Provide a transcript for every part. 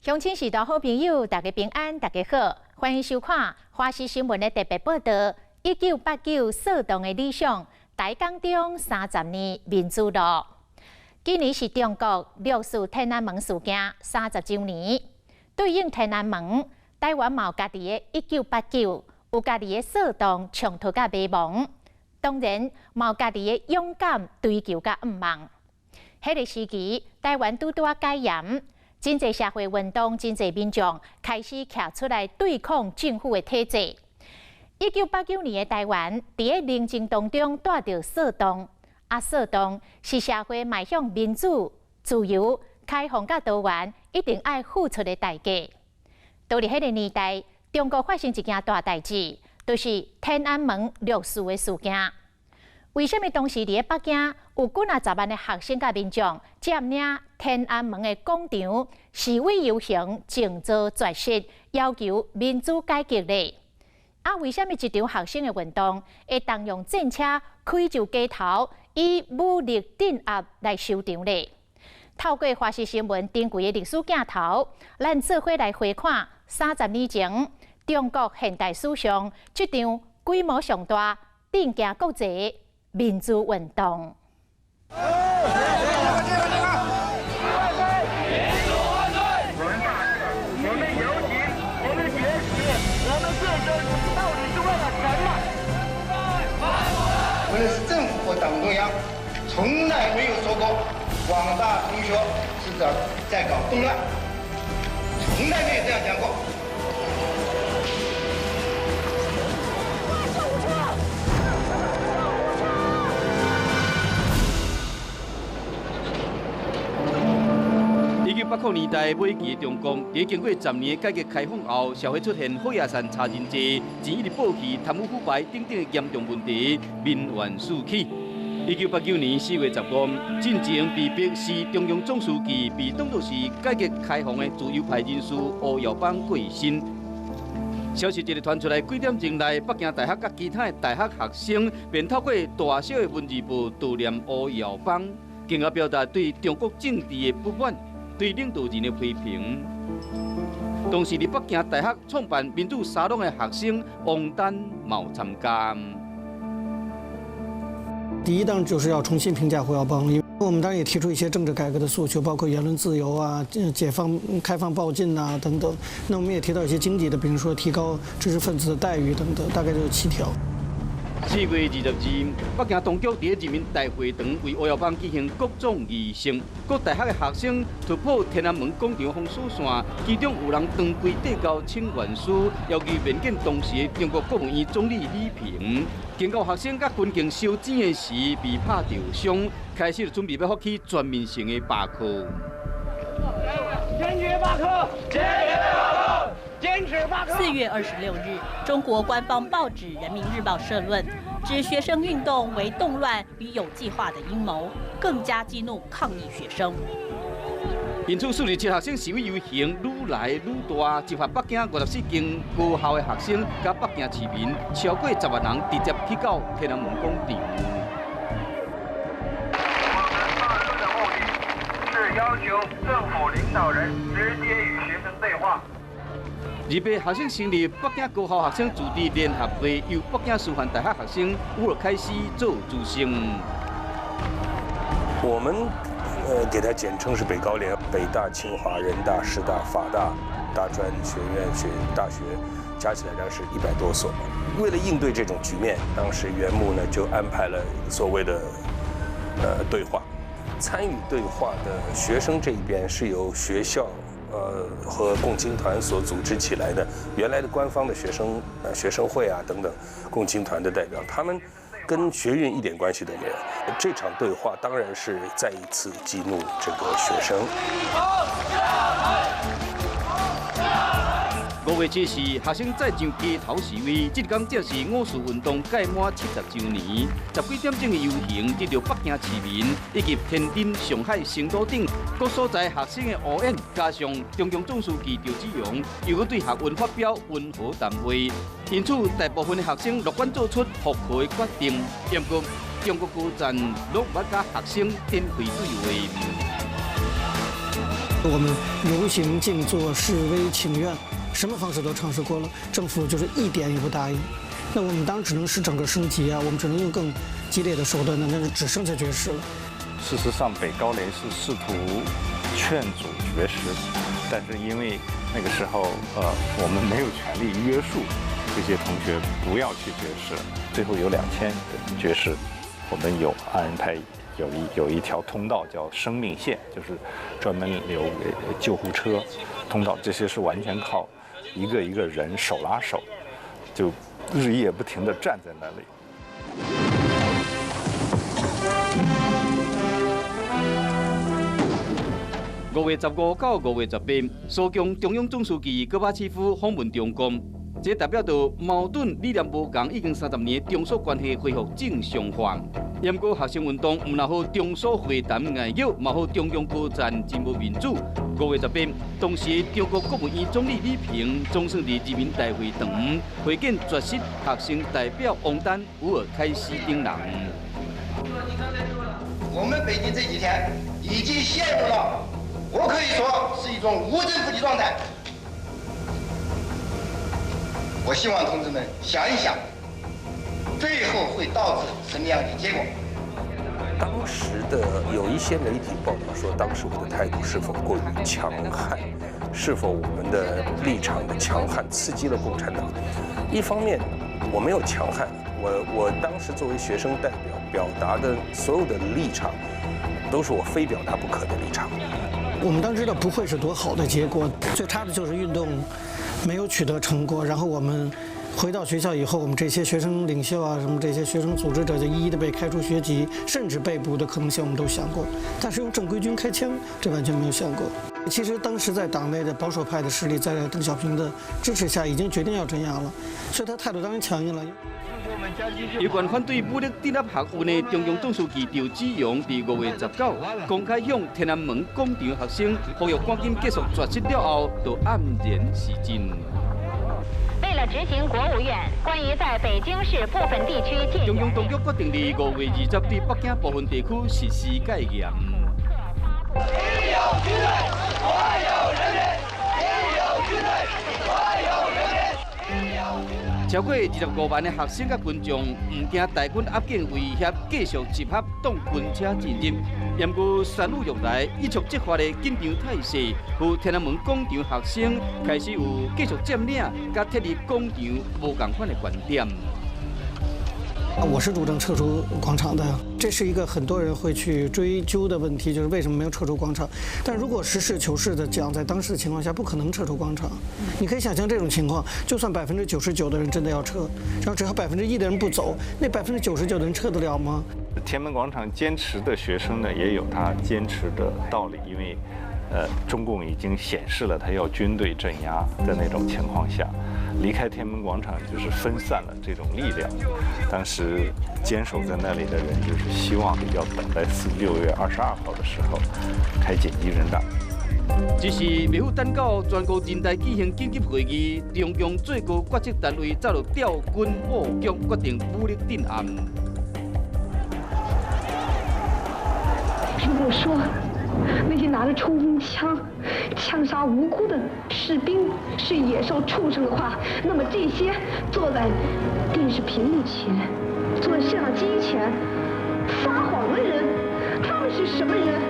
鄉親序大好朋友，大家平安，大家好，歡迎收看華視新聞的特別報道。1989騷動的理想，台港中30年民主路。今年是中國六四天安門事件30週年，對應天安門，台灣嘛有家己的1989，有家己的騷動衝突佮迷惘，當然嘛有家己的勇敢追求佮向望。彼個時期，台灣拄拄仔解嚴。真濟社會運動，真濟民眾開始徛出來對抗政府的體制。1989年的台灣，佇咧寧靜當中帶著騷動，啊，騷動是社會邁向民主、自由、開放佮多元，一定愛付出的代價。佇彼個年代，中國發生一件大代誌，就是天安門六四的事件。為啥物當時佇咧北京有幾若十萬的學生佮民眾佔領天安門的廣場示威遊行，靜坐絕食，要求民主改革呢？啊，為啥物這場學生的運動會動用戰車開入街頭，以武力鎮壓來收場呢？透過華視新聞珍貴的歷史鏡頭，咱做伙來回看30年前中國現代史上這場規模上大、震驚國際民主運動。我們大赦，我們遊行，我們絕食，我們健身，到底是為了什麼？無論是政府或黨中央，從來沒有說過廣大同學是在搞動亂，從來沒有這樣講過。1980年代尾期的中國，佇經過10年改革開放後，社會出現火藥山差真濟，錢一直報去貪污腐敗等等的嚴重問題，民怨四起。1989年4月15，進前被逼辭中共總書記，被當作是改革開放的自由派人士胡耀邦過身。消息一日傳出來，幾點鐘內，北京大學佮其他的大學學生便透過大小的文字報悼念胡耀邦，進而表達對中國政治的不滿，對領導人的批評。當時佇北京大學創辦民主沙龍的學生王丹嘛有參加。第一，當然就是要重新評價胡耀邦，因為我們當然也提出一些政治改革的訴求，包括言論自由啊、解放、開放報禁啊等等。那我們也提到一些經濟的，比如說提高知識分子的待遇等等，大概就是7條。4月22日，北京當局佇人民大會堂為胡耀邦舉行各種儀式，各大學的學生突破天安門廣場封鎖線，其中有人長規遞交請願書，要求面見當時的中國國務院總理李平。經過學生佮軍警相爭的時，被拍著傷，開始準備欲發起全面性的罷課。堅決罷課！堅決罷課！堅持罷課！4月26日，中國官方報紙《人民日報》社論，指學生運動為動亂與有計劃的陰謀，更加激怒抗議學生。因此，47學生示威遊行愈來愈大，激發北京54間高校的學生佮北京市民超過10萬人直接去到天安門廣場。我們罷課的目的是要求政府領導人直接與學生對話。28學生成立北京高校學生自治聯合會，由北京師範大學學生烏爾開始做主席。我們給它簡稱是北高聯，北大、清華、人大、師大、法大、大專學院、學大學，加起來當時100多所。為了應對這種局面，當時袁木呢就安排了所謂的對話。參與對話的學生這一邊是由學校和共青團所組織起來的，原來的官方的學生會啊等等，共青團的代表，他們跟學運一點關係都沒有。這場對話當然是再一次激怒這個學生。5月7日，學生再上街頭示威，這天正是五四運動屆滿70週年。十幾點鐘的遊行，得著北京市民以及天津、上海、成都等各所在學生的聲援，加上中共總書記趙紫陽又閣對學運發表溫和談話，因此大部分的學生樂觀做出復課的決定。不過，中國高層攏無佮學生展開對話。我們遊行、靜坐、示威、請願，什麼方式都嘗試過了，政府就是一點也不答應。那我們當然只能是整個升級啊，我們只能用更激烈的手段，那就只剩下絕食了。事實上，北高聯是試圖勸阻絕食，但是因為那個時候，我們沒有權力約束這些同學不要去絕食。最後有2000絕食，我們有安排有一條通道叫生命線，就是專門留給救護車通道。這些是完全靠一個一個人手拉手，就日夜不停地站在那裡。5月15到5月18，蘇共中央總書記戈巴契夫訪問中共，這代表著矛盾理念無仝已經30年中蘇關係恢復正常化。不過學生運動毋但予中蘇會談硬約，嘛予中共高層真無面子。5月18，當時中國國務院總理李平總算佇人民大會堂會見絕食學生代表王丹、烏爾開斯等人。我們北京這幾天已經陷入了，我可以說是一種無政府的狀態。我希望同志們想一想，最後會導致什麼樣的結果？當時的有一些媒體報道說，當時我的態度是否過於強悍，是否我們的立場的強悍刺激了共產黨？一方面，我沒有強悍，我當時作為學生代表表達的所有的立場，都是我非表達不可的立場。我們當知道不會是多好的結果，最差的就是運動沒有取得成果，然後我們回到學校以後，我們這些學生領袖啊，什麼這些學生組織者就一一的被開除學籍，甚至被捕的可能性，我們都想過。但是用正規軍開槍，這完全沒有想過。其實當時在黨內的保守派的勢力，在鄧小平的支持下，已經決定要鎮壓了，所以他態度當然強硬了。有關反對武力鎮壓學運的中共總書記趙紫陽，佇5月19公開向天安門廣場學生呼籲，趕緊結束絕食了後，就黯然示陣。為了執行國務院關於在北京市部分地區戒嚴，中央當局決定佇5月20對北京部分地區實施戒嚴。有軍隊，我有人民；有軍隊，我有人民。超過25萬的學生佮群眾，毋驚大軍壓境威脅，繼續集合擋軍車進入。毋過山雨欲來，一觸即發的緊張態勢，予天安門廣場學生開始有繼續佔領佮撤離廣場無仝款的觀點。我是主張撤出廣場的，這是一個很多人會去追究的問題，就是為什麼沒有撤出廣場？但如果實事求是的講，在當時的情況下，不可能撤出廣場。你可以想象這種情況，就算99%的人真的要撤，然後只要1%的人不走，那99%的人撤得了嗎？天安門廣場堅持的學生呢，也有他堅持的道理，因為，中共已經顯示了他要軍隊鎮壓的那種情況下。離開天安門廣場就是分散了這種力量。當時堅守在那裡的人就是希望要等待6月22號的時候開緊急人大。只是袂赴等到全國人大舉行緊急會議，中共最高決策單位早就調軍布局，決定武力鎮壓。如果說那些拿着衝鋒槍槍殺無辜的士兵是野獸畜生的話，那麼這些坐在電視屏幕前、坐在攝像機前撒謊的人，他們是什麼人？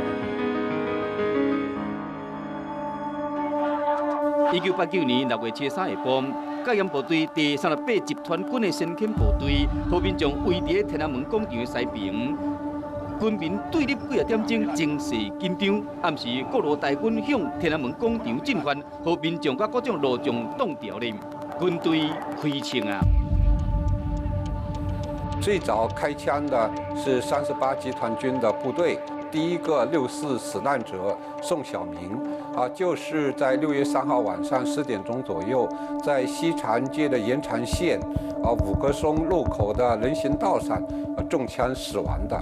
1989年6月23下晡，戒嚴部隊第38集團軍的先遣部隊，予民眾圍佇天安門廣場的西邊。軍民對立幾仔點鐘，情勢緊張。暗時各路大軍向天安門廣場進發，予民眾佮各種路障擋牢咧，軍隊開槍啊！最早開槍的是38集團軍的部隊，第一個64死難者宋小明，就是在6月3號晚上10點鐘左右，在西長街的延長線五棵松路口的人行道上中槍死亡的。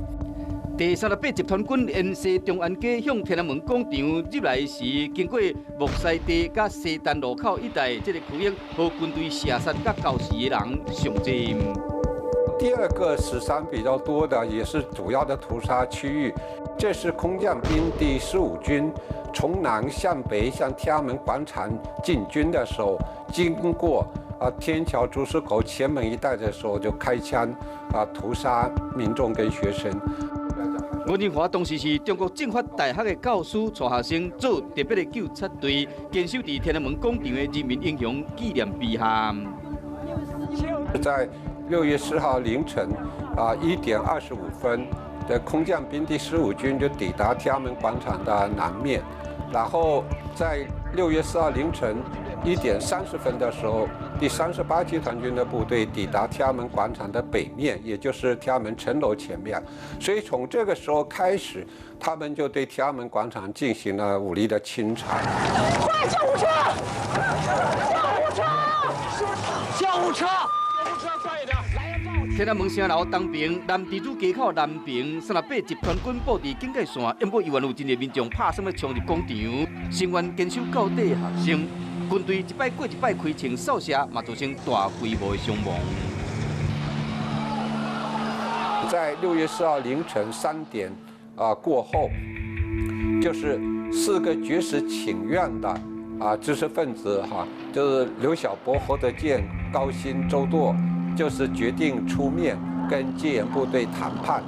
第38集團軍沿西長安街向天安門廣場入來時，經過木樨地佮西單路口一帶這個區域，予軍隊射殺佮交死的人上濟。第二個死傷比較多的，也是主要的屠殺區域，這是空降兵第15軍從南向北向天安門廣場進軍的時候，經過天橋、珠市口、前門一帶的時候，就開槍屠殺民眾跟學生。吳仁華當時是中國政法大學的教師，帶學生做特別的糾察隊，堅守佇天安門廣場的人民英雄紀念碑下。在6月4號凌晨1點25分的空降兵第15軍就抵達天安門廣場的南面，然後在6月4號凌晨1點30分的時候，第38集團軍的部隊抵達天安門廣場的北面，也就是天安門城樓前面。所以從這個時候開始，他們就對天安門廣場進行了武力的清場。快救護車！救護車！救護車！救護車快一點！天安門城樓東爿，南直珠街口南爿，38集團軍布置警戒線，不過猶原有真濟民眾拍算欲衝入廣場，聲援堅守到底的學生。軍隊一擺過一擺開槍掃射，嘛造成大規模的傷亡。在6月4號凌晨3點過後，就是四個絕食請願的知識分子哈，就是劉曉波、何德健、高鑫、周舵，就是決定出面跟戒嚴部隊談判，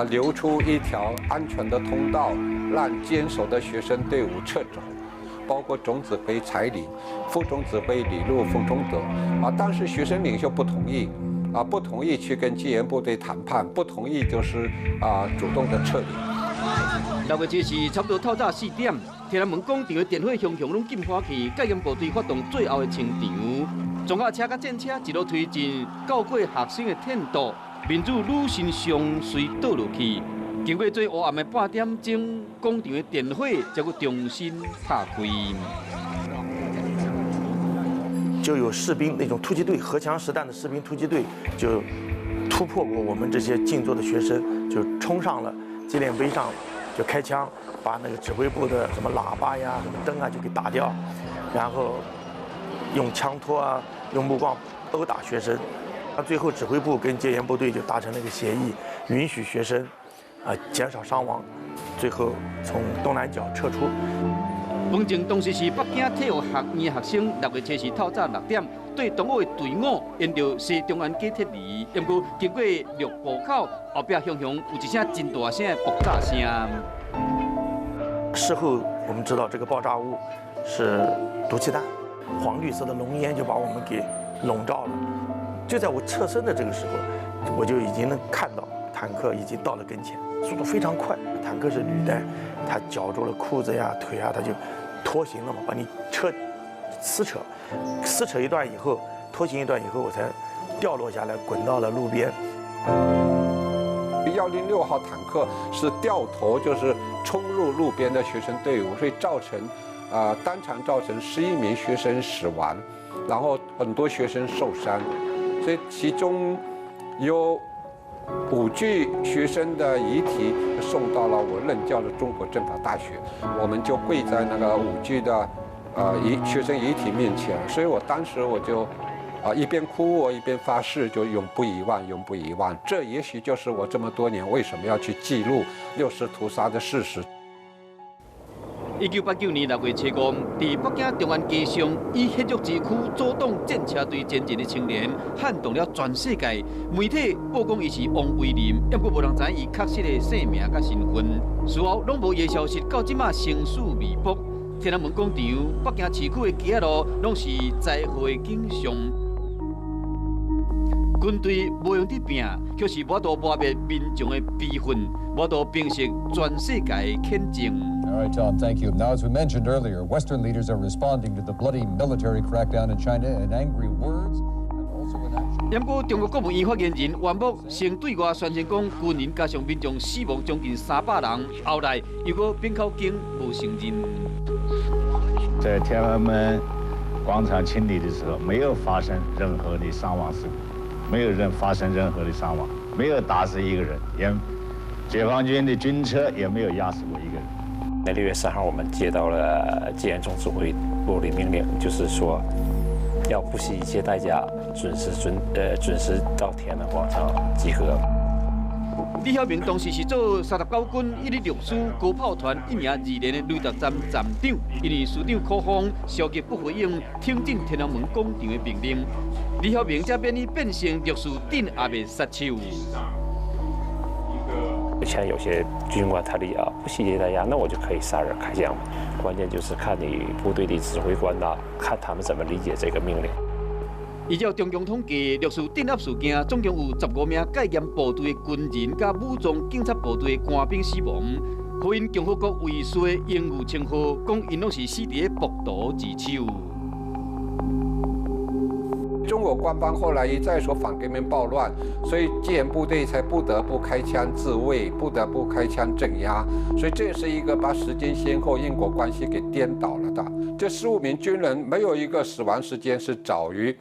留出一條安全的通道，讓堅守的學生隊伍撤走。包括總指揮柴玲、副總指揮李祿、馮仲德，當時學生領袖不同意，不同意去跟戒嚴部隊談判，不同意就是主動的撤離。6月7日差不多透早4點，天安門廣場的電火熊熊攏禁火去，戒嚴部隊發動最後的清場，裝甲車佮戰車一路推進，到過學生的天道，民主女神像隨倒落去。經過這烏暗的半點鐘，廣場的電火才閣重新拍開。就有士兵那種突擊隊，荷槍實彈的士兵突擊隊就突破過我們這些靜坐的學生，就衝上了紀念碑上，就開槍把那個指揮部的什麼喇叭呀、什麼燈啊就給打掉，然後用槍托啊、用木棍毆打學生。那最後指揮部跟戒嚴部隊就達成了一個協議，允許學生減少傷亡，最後從東南角撤出。彭靜當時是北京體育學院學生，6月7日透早6點，對同學的隊伍沿著西長安街撤離。不過經過六部口，後壁雄雄有一聲真大聲的爆炸聲。事後我們知道這個爆炸物是毒氣彈，黃綠色的濃煙就把我們給籠罩了。就在我側身的這個時候，我就已經能看到坦克已經到了跟前，速度非常快。坦克是履帶，它絞住了褲子呀、腿啊，它就拖行了嘛，把你車撕扯，撕扯一段以後，拖行一段以後，我才掉落下來，滾到了路邊。106號坦克是掉頭，就是衝入路邊的學生隊伍，所以造成，當場造成11名學生死亡，然後很多學生受傷，所以其中有5具學生的遺體送到了我任教的中國政法大學，我們就跪在那個5具的，學生遺體面前，所以我當時我就，一邊哭我一邊發誓，就永不遺忘，永不遺忘。這也許就是我這麼多年為什麼要去記錄六四屠殺的事實。1989年6月7日，佇北京長安街上，以血肉之軀阻擋戰車隊前進的青年，撼動了全世界。媒體報講伊是王維林，猶閣無人知伊確實的姓名佮身份。事後攏無伊的消息，到這馬生死未卜。天安門廣場、北京市區的街仔路，攏是災禍的景象。軍隊無用得拼，卻是無法度磨滅民眾的悲憤，無法度平息全世界的譴責。 All right, Tom, thank you. Now, as we mentioned earlier, Western leaders are responding to the bloody military crackdown in China in angry words and also in action. 不過，中國國務院發言人萬木先對外宣稱講，軍人加上民眾死亡將近300人，後來又閣變口經無承認。在天安門廣場清理的時候，沒有發生任何的傷亡事故，沒有人發生任何的傷亡，沒有打死一個人，連解放軍的軍車也沒有壓死過一個人。那6月3號，我們接到了戒嚴總指揮部的命令，就是說要不惜一切代價，準時到天安門廣場集合。李曉明當時是做39軍116師高炮團1營2連的雷達站站長，因為師長口風消極不回應挺進天安門廣場的命令，李曉明才免於變成六四鎮壓的殺手。像有些軍官他的啊不惜代價，那我就可以殺人開槍。關鍵就是看你部隊的指揮官呐，看他們怎麼理解這個命令。依照中共統計，六四鎮壓事件總共有15名戒嚴部隊的軍人佮武裝警察部隊的官兵死亡，予𪜶共和國衛士的榮譽稱號，講𪜶攏是死佇咧暴徒之手。中國官方後來一再說反革命暴亂，所以戒嚴部隊才不得不開槍自衛，不得不開槍鎮壓。所以這是一個把時間先後因果關係給顛倒了的。這15名軍人沒有一個死亡時間是早於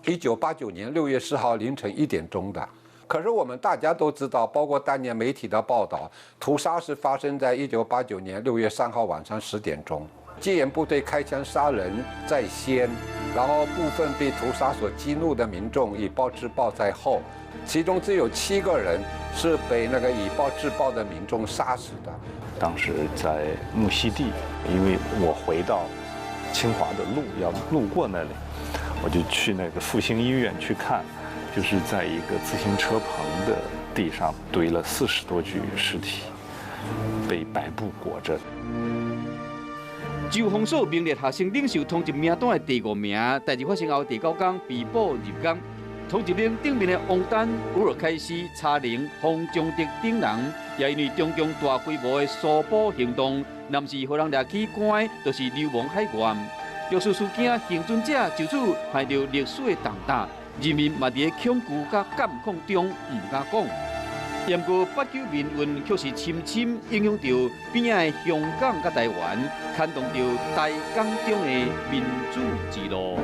1989年6月4號凌晨1點鐘的。可是我們大家都知道，包括當年媒體的報道，屠殺是發生在1989年6月3號晚上10點鐘。戒嚴部隊開槍殺人在先，然後部分被屠殺所激怒的民眾以暴制暴在後，其中只有7個人是被那個以暴制暴的民眾殺死的。當時在木樨地，因為我回到清華的路要路過那裡，我就去那個復興醫院去看，就是在一個自行車棚的地上堆了40多具屍體，被白布裹着。周鋒鎖名列學生領袖通緝名單的第五名，代誌發生後第九工被捕入獄。通緝令頂面的王丹、烏爾開斯、查玲、洪忠德等人，也因為中共大規模的搜捕行動，臨時予人掠去關，就是流亡海外。六四事件倖存者就此犯著歷史的重擔，人民嘛佇咧恐懼佮監控中毋敢講。毋過八九民運卻是深深影響著邊仔的香港佮台灣，牽動著台港中的民主之路。